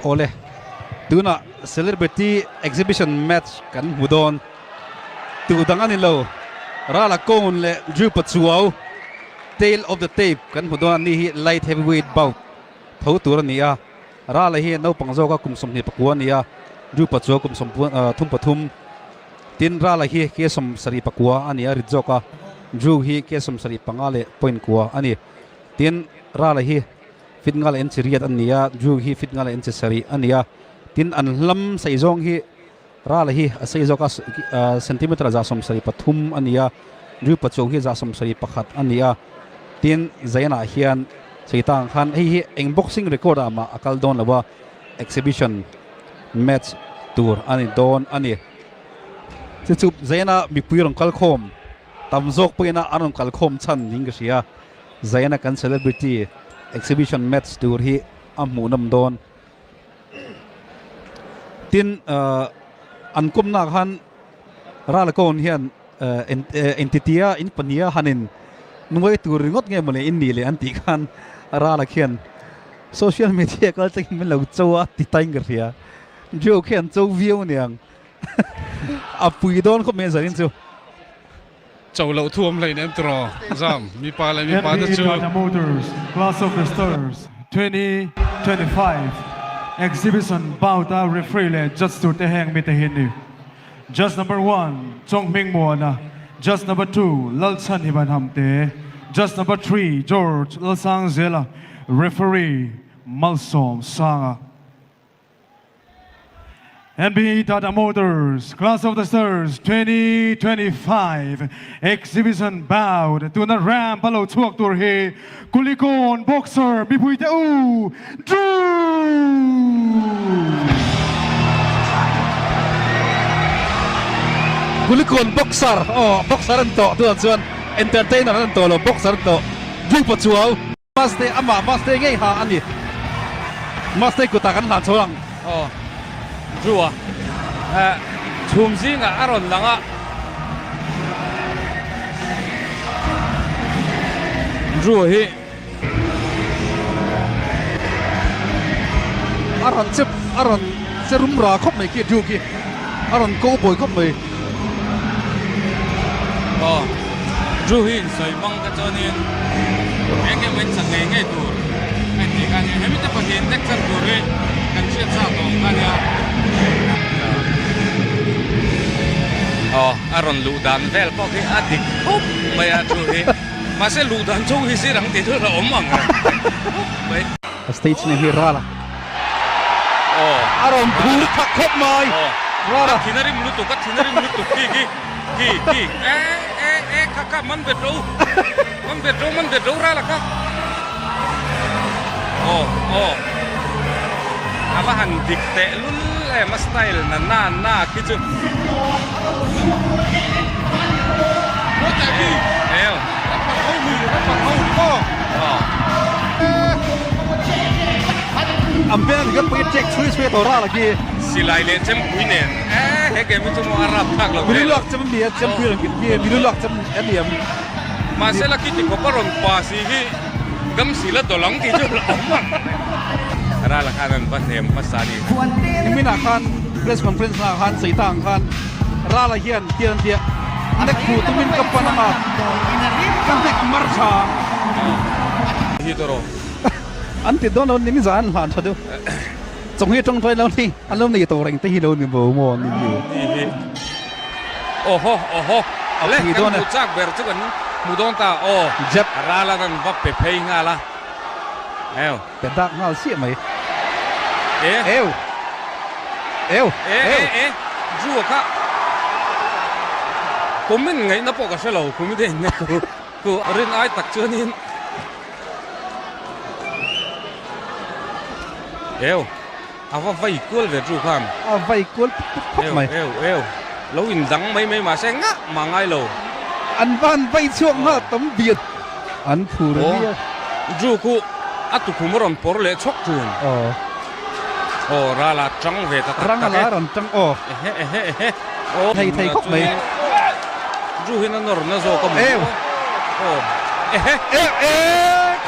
Awle, tunah Celebrity Exhibition Match kan hmu dawn. Tu dang a ni lo, Rala Kawn leh Drew Pachuau Tale of the Tape kan hmu dawn. Ani hi Light Heavyweight bout tho tur a ni a. Rala hi naupang zawka kum 24 a ni a, Drew Pachuau kum 33. Tin, Rala hi ke 79 a ni a, rit zawk a, Drew hi ke 75 leh point kua a ni. Tin, Rala hi fit nga leh inchi riat a ni a, Drew hi fit nga leh inchi sarih a ni a. Tin, an hlam sei zawng hi Rala hi a sei zawk a, centimeter 73 a ni a, Drew Pachuau hi 71 a ni a. Tin, Zayan-ah hian Cheitang khan hei hi eng boxing record ah mah a kal dawn lo a, exhibition match tur a ni dawn a ni. Chu chu Zayana mipui rawn kal khawm tam zawk pawhin a rawn kal khawm chhan niin ka hria. Zayana kan celebrity exhibition match tur hi a hmuhnawm dawn. Tin, an kawmna khan Ralakawn hian entity-a in pahniha hanin nuai tur ringawt nge mawle in nih leh an tih khan Rala khian social media kal thlengin min lo cho a ti tain ka hria. Joe khi an cho viau aniang. A pui dawn khawp mai a zanin chu. Cho loh thu awm hlein em tiraw Zam, mipa leh mipa te chu. NBE Tata Motors Class of the Stars 2025 Exhibition bout-a referee leh judge turte heng mite hi an ni. Judge number one, Chong Hming Muana, Judge number two, Lalchhan Hivan Hamte, Judge number three, George Lalsangzela, Referee, Malsawm Sanga. NBE Tata Motors Class of the Stars 2025 Exhibition Bout tuna ramp a lo chhuak tur hi Kulikawn boxer mipuite u Drew! Kulikawn boxer aw boxer an tawh tunah chuan entertainer an tawh lo boxer an tawh Drew Pachuau Maste amah Maste ngei ha a ni Maste kutah kan hlan chho ang. Aw Drew a chhum zingah a rawn lang a. Drew hi A rawn che a rawn che rum ra khawp mai khi Drew khi a rawn ko bawi khawp mai. Aw Drew hi insawi hmang te chuanin eng emaw in chak ngei ngei tur a inti kha ania hemi te pahnih in tek chan tur hi kan hriat chak awm kha ania. Aw a rawn luh dan vel pawh khi a dik khawp mai a Drew hi. Mahse luh dan chu hi zir ang tih chu a awm ang reng khawp mai. A stage name hi Rala. Aw. A rawn phur thak khawp mai. Aw. Rala. A thin a rim lutuk, a thin a rim lutuk ki ki ki ki e e e kha kha man bet ro man bet ro man bet ro Rala kha. Aw aw. A va han dik teh lul em a style na na na khi chu. Silai leh chempui nen he game hi chu maw a rap thlak lo hle. Mahse la khi tikhawp a rawn pa si hi gam si la dawlh ang tih chu a awm ang. Rala khan an va hnem hmasa a ni. Niminah khan press conference naah khan Saita ang khan Rala hian tian an tia nek phu tumin ka pan anga ka hnek mar tha ang. Hi tawh rawh. An ti dawn lo ni zan an hlan tha deuh. Chawng hi tawngtai lo ni an lo nei tawh reng te hi lo ni bo maw ni hi. Ni hi. Oho oho le kan hmuh chak ber chu kan hmu dawn ta aw. Jab. Rala kan va pe phei nghal a. Eo. Pe dak nghal chiah mai. E. Eu. Eu. E e e. Drew a kha. Comment ngaihna pawh ka hre lo comment en na ku ku rin ai tak chuanin. Eu. A va vai kual ve Drew khan. A vai kual puk puk khawp mai. Eu eu eu. Lo in dang mai mai mahse ngah mah ngai lo. An va han vai chhuak nghal tam bial. An phur viau. Drew khu a tukhum a rawn pawr leh chhawk thin. Aw. Aw ral a tang ve ta tak tak e. Rang a la rawn tang aw. Ehe ehe ehe. Aw. Thei thei khawp mai. Drew hian a nawr na zawk a maw. Ew. Aw. Ehe. Ew e.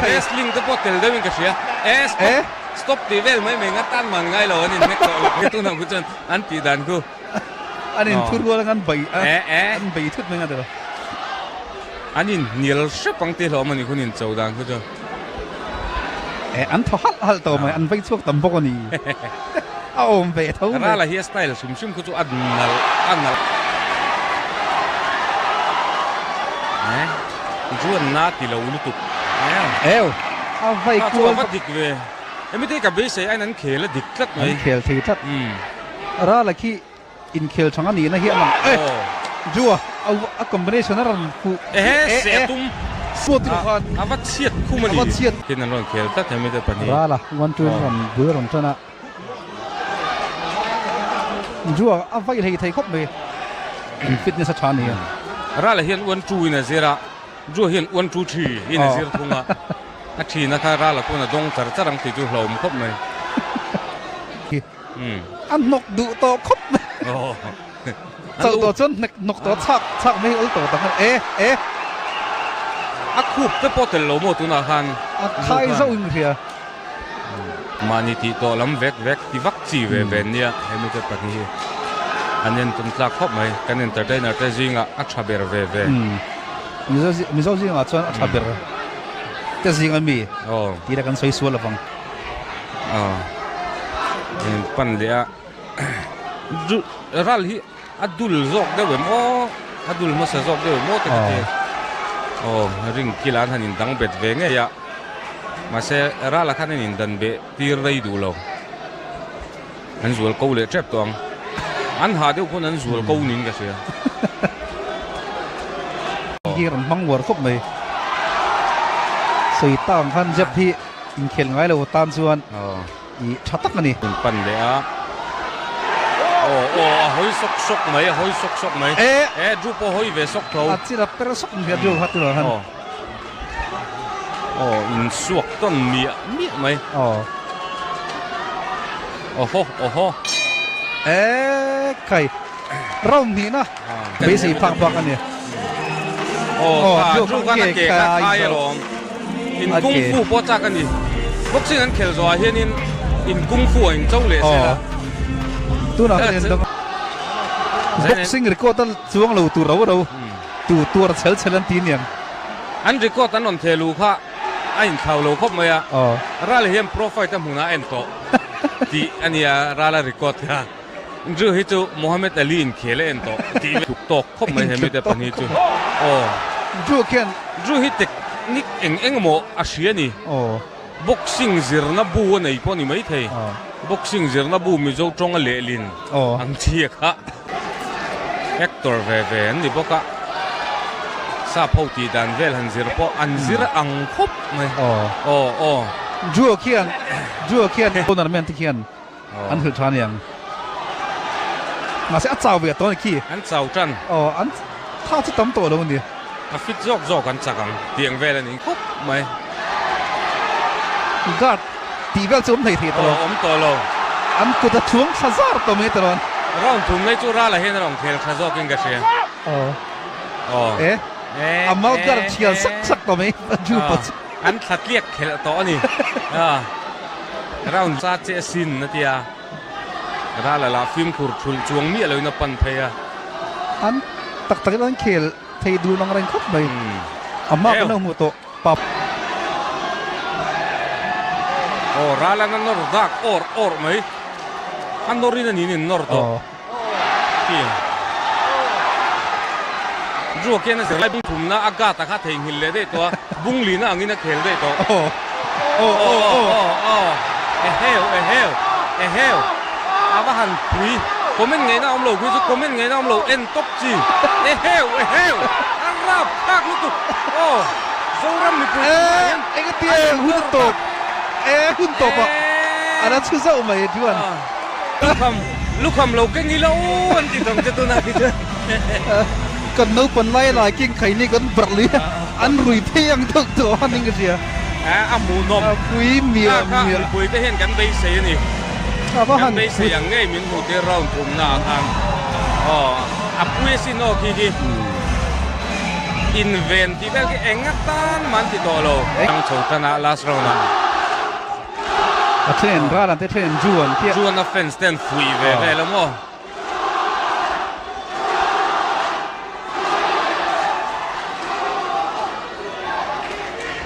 Wrestling te pawh tel deuhin ka hria. E. Stop tih vel mai mai nga tan man ngai lo an inhnek tawh lo tunah khu chuan an tih dan khu. An inthu rual ang an bei a, an bei thut mai nga tiraw. An inhnial hrep ang tih hlawm a ni khun incho dan khu chu. Eh an thaw halh halh tawh mai, an vei chhuak tam bawk a ni. A awm ve tho mai. Rala hi a style hrim hrim khu chu a nalh a nalh. Eh Juan na ti lo lutuk. Ew a vai kual. A va dik ve. Hemi te ka beisei aiin an khel a dik tlat mai. An khel thei tlat. Rala khi inkhel thang a nihna hi a lang e. Jua a combination a rawn fuh. Ehe seh tum. Suat ilo khan. A va chhiat khum a ni. A va chhiat. Tin an rawn khel tlat hemi te pahnih. Rala one two in rawn bul rawn tan a. Jua a vai hlei thei khawp mai. Fitness a tha a ni. Rala hian one two in a zir a. Jua hian one two three in a zir thung a. A thina kha Rala pawn a dawng char char ang tih chu hlauhawm khawp mai. A hnawk duh tawh khawp mai. Chauh tawh chuan hnek hnawk tawh chhak chhak mai hi awl tawh tak e e. A khup te pawh tel lo maw tunah khan. A khai zauh in ka hria. Mahni tih tawh lam vek vek ti vak chi ve ve nia hemi te pahnih hi an entum tlak khawp mai. Kan entertainer te zingah a tha ber ve ve. Mizo zingah chuan a tha ber te zing a mi tih la kan sawi sual lovang. In pan leh a ral hi a dul zawk deuh em aw a dul hmasa zawk deuh em aw te ka ti aw ring kil an han in dang bet ve ngei a mahse rala khan an in dan beh tir rei duh lo an zual ko leh tep tawh ang an ha deuh pawn an zual ko niin ka hria. Hi rawn hmang uar khawp mai sawi tak ang khan jab hi Inkhel ngai lo tan chuan i tha tak a ni. In pan leh a. Aw aw a hawi sawk sawk mai a hawi sawk sawk mai. E. E Drew pawh hawi ve sawk tho. A chil a per sawk ang hian Drew kha tunah khan. Aw. Aw insuak tawn miah miah mai. Aw. Awhaw awhaw. E kai round hnihna beisei phak bak a ni. Aw kha Drew khan a ke kha khai alawm. In kung fu pawh chak a ni. Boxing an khelh zawhah hianin in kung fu a incho leh zel a. Tunah hian boxing record a chuang lo tur ro ro tu tuar chhel chhel an ti niang. An record an rawn theh luh kha a inthlau lo khawp mai a. Ral hian pro fight a hmunah a en tawh tih a nia Rala record kha. Drew hi chu Muhammad Ali inkhel a en tawh tih vel tluk tawk khawp mai hemi te pahnih chu. Aw. Drew khian. Drew hi technique eng eng emaw a hria a ni. Aw. Boxing zirna bu a nei pawh a ni maithei. Aw. Boxing zirna bu Mizo tawnga lehlin Aw. ang chi a kha. Actor ve ve an ni bawk a. Sap ho tih dan vel han zir pawh an zir ang khawp mai. Aw. Aw aw. Drew khian Drew khian tournament te khian An hrilh tha aniang. Mahse a chau ve tawh a ni khi. An chau tan. Aw an tha chu tam tawh lo a ni. A fit zawk zawk an chak ang tiang vel a ni khawp mai. Guard tih vel chu awm thei thei tawh lo. Aw awm tawh lo. An kut a chhung thla zar tawh mai tawh lo. Round thum mai chu Rala hian a rawn khel tha zawkin ka hria. Aw. Aw. E. A mouth guard a thial sak sak tawh mai. Jupa chu. An thla tliak khelh tawh a ni. Round cha che sin a ti a, ral a lah fimkhur thulh chuang miah loin a pan phei a. An tak takin an khel thei dun ang reng khawp mai. A hma kan lo hmuh tawh pap. Aw ral an a nawr dak awr awr mai. A nawrin a niin in nawr tawh. Drew khian a zirlai bung thumna a guard-a kha theihnghilh leh daih tawh a, bung lina angin a khel daih tawh. Aw aw aw aw aw aw eheu eheu eheu a va han pui comment ngaihna awm lo khi chu comment ngaihna awm lo en tawp chi eheu eheu a rap thlak lutuk aw Zoram mipui chungah hian e engati e hun tawp e hun tawp a a la chhu zauh mai chuan. Lukham, lukham lo keng ila aw an ti dang che tunah khi chuan. Kan naupan lai lai king khaini kan barh lui a, an rui phei ang deuh tawh a ning ka hria. A, a hmuhnawm. A pui miah Kha kha miah. mipui te hian kan beisei a ni. A va Kan han beisei ang ngei min hmuh tir round thumna ah khan. Aw, a pui asin aw khi khi. Inven tih vel khi eng atan mah an ti tawh lo. Chho tan a last round ah. A then ral an te then Ju an tia. Ju an a fans te an fuih ve vel a maw.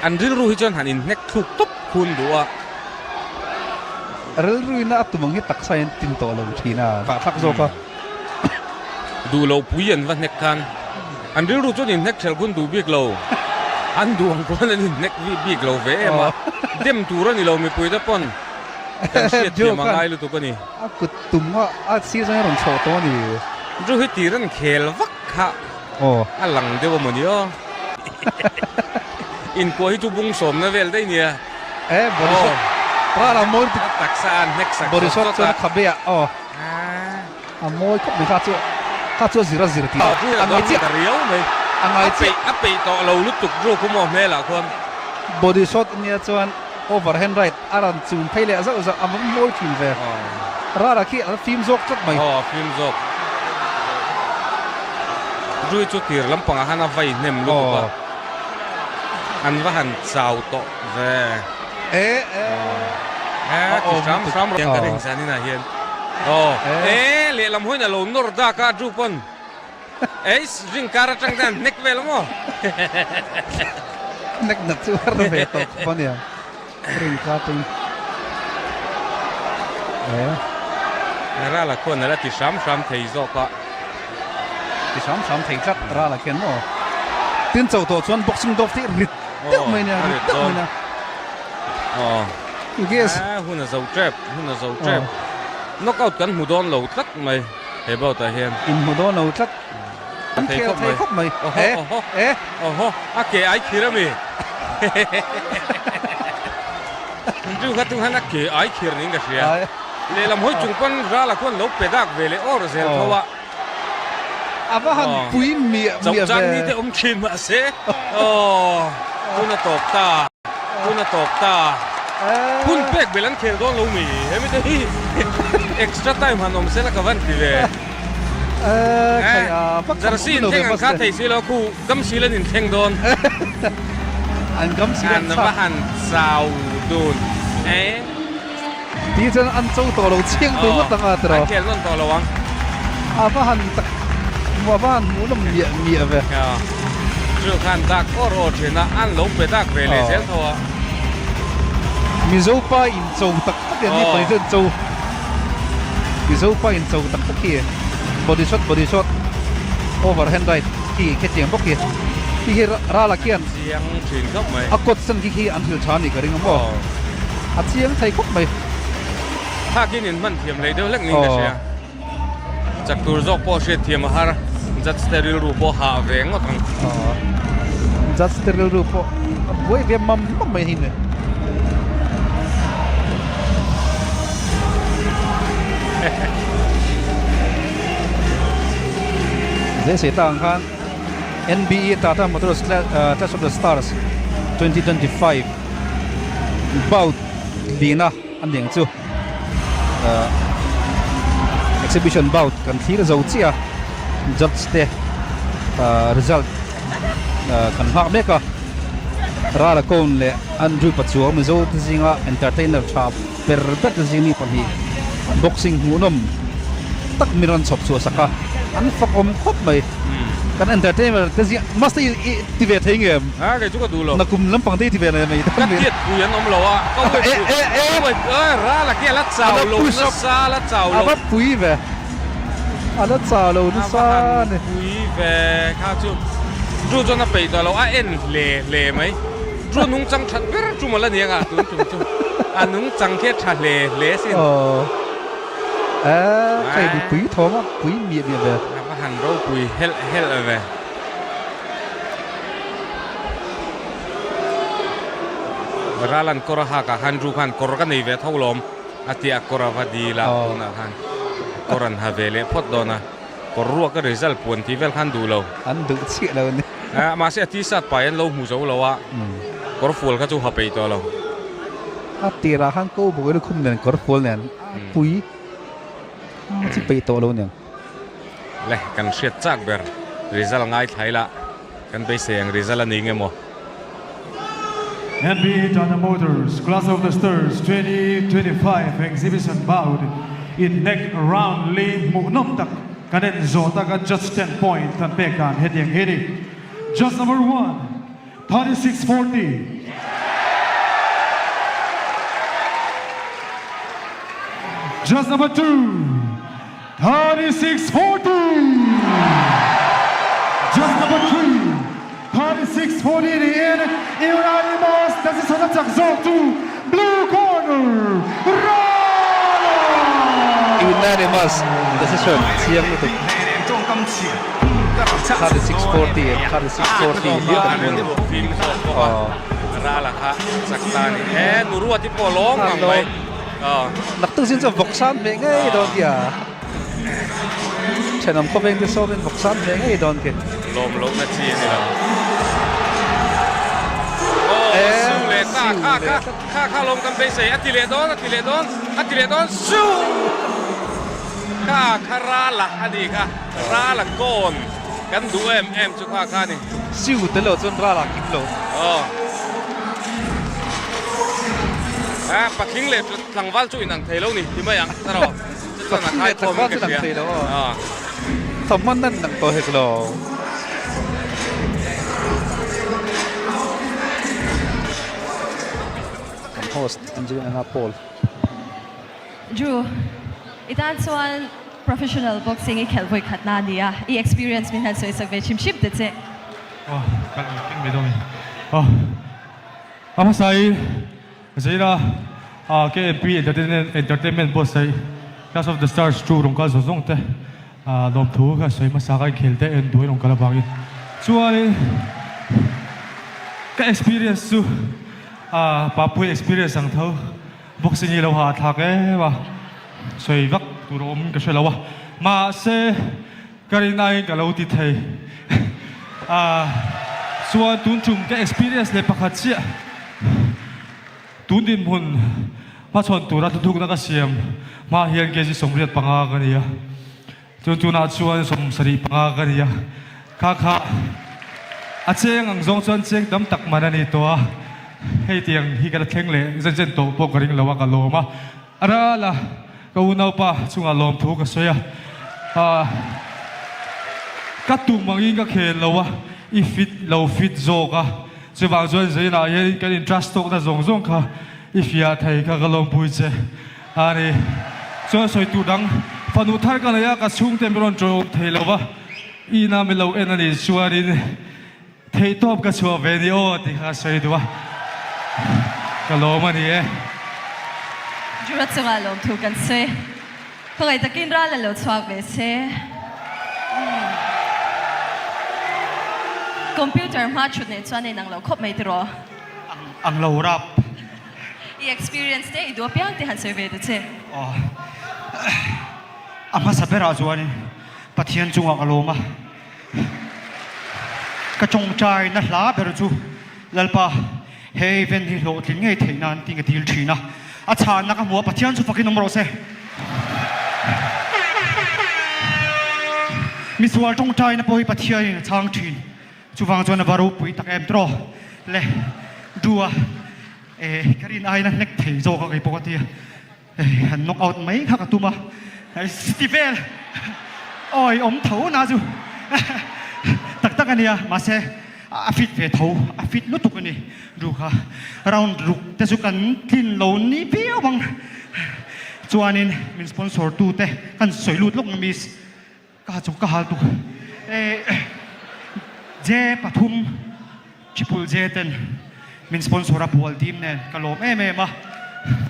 An rilru hi chuan han inhnek thluk tawp khun duh a. Rilruina a tum ang hi taksa in tin tawh lo thin a, vahthlak zawk a. Duh lo pui an va hnek khan an rilru chuan inhnek ṭhelh hun duh bik lo. An duh ang pawn an inhnek bik lo ve em a, dem tur a ni lo mipui te pawn kan hriat thiam a ngai lutuk a ni. A kut tum a a sir zawng hi a rawn chhoh tawh a ni. Chu hi tir an khel vak kha a lang deuh a maw ni aw. Inkuah hi chu bung sawmna vel daih nia. E body shot ral a mawi a taksa an hnek sak body shot chuan a khabe ah aw a mawi khawp mai kha chu kha chu a zir a zir tih a ngai chiah riau mai a ngai chiah a peih tawh lo lutuk ru khu maw hmel ah khuan body shot nia chuan overhand right a rawn chum phei leh zauh zauh a mawi thin ve ral ah khi a fim zawk tlat mai aw a fim zawk Rui chu tir lampang ah khan a vai hnem lutuk a an va han chau tawh ve. E e. E ti hram hram rawh ka ring zan inah hian. Aw e lehlam hawiin a lo nawr dak a Drew pawn eiss ring kar atang te an hnek vel a maw. Hnek nat chu har ve tawh khawp a nia ring kar atang. E. Rala khuan a la ti hram hram thei zawk a. Ti hram hram thei tlat Rala khian maw. Tin cho tawh chuan boxing dawp te rit deuh mai nia, rit deuh mai nia. Aw. Guess. Hun a zo tep, hun a zo tep. Knockout kan hmu dawn lo tlat mai he bout ah hian. In hmu dawn lo tlat. An khel thei khawp mai. Oho oho. Oho a ke ai khir ami. Chu kha tu khan a ke ai khir niin ka hria. Lehlam hawi chung pawn rala khuan lo pe dak ve leh awr zel tho a. A va han pui miah miah ve. Chauh chang ni te awm thin mahse aw hun a tawp ta, hun a tawp ta. Hun pek belh an khel dawn lo mi hemi te hi extra time han awm sela ka van ti ve. Jersey inthleng an kha thei si lo khu gam sil an inthleng dawn. An gam sil an va han chau dun e. Ti chuan an cho tawh lo chiang tur ngawt ang a tiraw. An khel nawn tawh lo ang. A va han tak a va han hmuh nawm miah miah ve. Chu khan dak awr awr thin a, an lo pe dak ve leh zel tho a. Mizo pa in cho tak tak hi an ni pahnih chuan cho. Mizo pa in cho tak tak hi body shot body shot overhand right khi khetiang bawk hi khi hi rala khian Chiang thin khawp mai. A kawt sen khi khi an hrilh tha a nih ka ring a maw. A chiang thei khawp mai. Thakin in hman thiam hlei deuh hlek niin ka hria. Chak tur zawk pawh hriat thiam a har. Judge te rilru pawh hah ve ngawt ang. Judge te rilru pawh a buai ve mam mam mai hi ni. Zesei ta ang khan NBE Tata Motors Clash of the Stars 2025 bout lina a ni ang chu exhibition bout kan thlir zo chiah a judge te result kan nghak mek a Rara Kawn leh Andrew Pachuau Mizo te zinga entertainer tha ber ber te zing mi pahnih boxing hmuhnawm tak min rawn chhawp chhuah sak a an fakawm khawp mai kan entertainer te zing master i ti ve thei nge a kei chu ka duh lo nakum lampang te i ti ve leh mai ka tiat pui an awm lo a ka wait ka wait ral a khi a la chau lo nasa a la chau lo a va pui ve a la chau lo nasa a ni pui ve kha chu chu chuan a peih tawh lo a en hle hle mai Chu nungchang that ber chu mawlh a ni anga tun tum chu a nungchang khi a tha hle hle sin. Aw eh hei mi pui thawm a pui miah miah ve. A va han ropui helh helh ve. Ralan kawr a hak ah khan Drew khan kawr ka nei ve tho lawm a ti a kawr a va dil a tunah khan kawr an ha ve leh phawt dawn a. Kawr ruak a result puan tih vel khan duh lo. An duh chiah lo a ni. Mahse a t-shirt pai an lo hmu zo lo a, kawr fual kha chu ha peih tawh lo. A tirah khan ko bawk in lukhum nen kawr fual nen a pui a chi peih tawh lo nen. Le kan hriat chak ber result ngaithla ila kan beisei ang result a ni nge maw. NB Tata Motors Clash of the Stars 2025 Exhibition Bout inhnek round li hmuhnawm tak kan en zawh taka judge ten point kan pek dan hetiang hi a ni. Judge number one, 36 40. Judge number two, 36 40. Judge number three, 36 40 niin unanimous decision a chak zawk chu blue corner, Rala! Unanimous decision chiang lutuk. 36 40 and 36 40 hliah kan hmu a ni. Rala kha chak ta a ni. E Nuruati pawh lawng ngang mai. Naktuk zin chuan vawksan hmeh ngei dawn khi a. Thenawm khawveng te sawmin vawksan hmeh ngei dawn khi. Lawm lohna chi a ni lo. Aw siu leh ta kha kha kha kha lawm kan beisei a ti leh dawn a ti leh dawn a ti leh dawn siu kha kha rala a ni kha rala kawn kan duh em em chu kha kha a ni. Siu tel lo chuan rala kim lo. Aw a patling leh tlangval chu inang thei lo ni ti mai ang ta rawh. Patling leh tlangval chu inang thei lo aw. Thawmhnaw nan inang tawh hek lo. Kan host Angelina Paul. Drew, i tan chuan professional boxing i khelh vawi khatna a ni a, i experience min han sawi sak ve hrim hrim ta che. Aw, ka lo keng ve dawn e. Aw, a hmasa i Zeira KMP Entertainment buatsaih Clash of the Stars chu rawn kal zawng zawng te lawmthu ka sawi hmasa ka inkhel te en duai rawn kal avangin chuanin ka experience chu Papui experience ang tho. Boxing hi lo ha thlak em a, sawi vak tur a awm ka hre lo a, mahse ka rin aiin ka lo ti thei a, chuan tun tum ka experience leh pakhat chiah tun dinhmun hmachhawn tura thuthukna ka siam hma hian kg 85 ka ni a. Chuan tunah chuan 75 ka ni a, kha kha a cheng ang zawng chuan cheng tam tak man a ni tawh a, hei tiang hi ka la thleng leh zen zen tawh pawh ka ring lo a, ka lawm a, a ral a, ka unaupa chungah lawmthu ka sawi a, ah ka tum angin ka khel lo a, i fit lo fit zawk a, chuvang chuan zeinah hian kan in trust tawkna zawng zawng kha i fiah thei kha ka lawmpui che. A ni. Chuan sawi tur dang, fanu thar ka nei a, ka chhungte min rawn ṭawih awm thei lo va, i ina min lo en a nih chuanin theihtawp ka chhuah ve ni aw tih kha ka sawi duh a, ka lawm a ni e. Jura chungah lawmthu kan sawi. Khawngaih takin ral a lo chhuak ve se. Computer hma thut nen chuan a inang lo khawp mai tiraw? Ang lo rap. I experience te i duh apiang te han sawi ve ta che. Aw. A hmasa berah chuanin Pathian chungah ka lawm a. Ka tawngtai na hla ber chu Lalpa he event hi hlawhtling ngei theih nan tih ka dil thin a. A chhanna ka hmu a, Pathian chu fakin awm rawh se. Misual tawngtaina pawh hi Pathianin a chhang thin. Chuvang chuan a va ropui tak em tawh le Drew-a eh ka rin aiin a hnek thei zawk a kei pawh ka ti a, eh han knock out mai kha ka tum a, city vel awi awm tho na chu tak tak a nia mahse a fit ve tho a fit lutuk a ni Drew kha round ruk te chu kan tlin lo ni viau ang chuanin min sponsor tu te kan sawi lut lawk ang miss. Ka chu ka hal tuk e J pathum triple J ten min sponsor a bual dim nen ka lawm em em a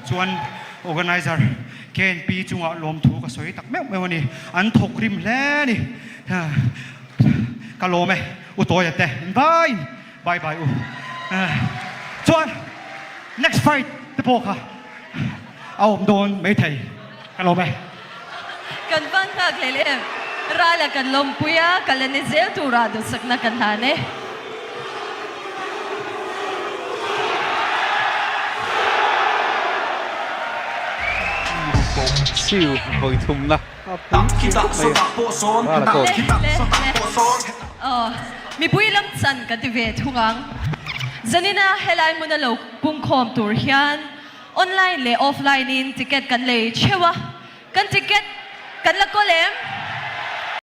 chuan organizer KNP chungah lawmthu ka sawi tak meuh meuh a ni an thawk rim hle a ni ka lawm e u Tawia te in bye bye bye u chuan next fight te pawh kha a awm dawn maithei ka lawm e. Kan van nghak hlel em? Rala kan lawmpui a, ka la ni zel turah duhsakna kan hlan e. Siu vawi thumna a pui khawp mai a, Rala kawn. Le le le. Aw, mipui lam chan ka ti ve thung ang. Zanina helai hmuna lo pungkhawm tur hian online leh offline in ticket kan lei theuh a, kan ticket kan la kawl em?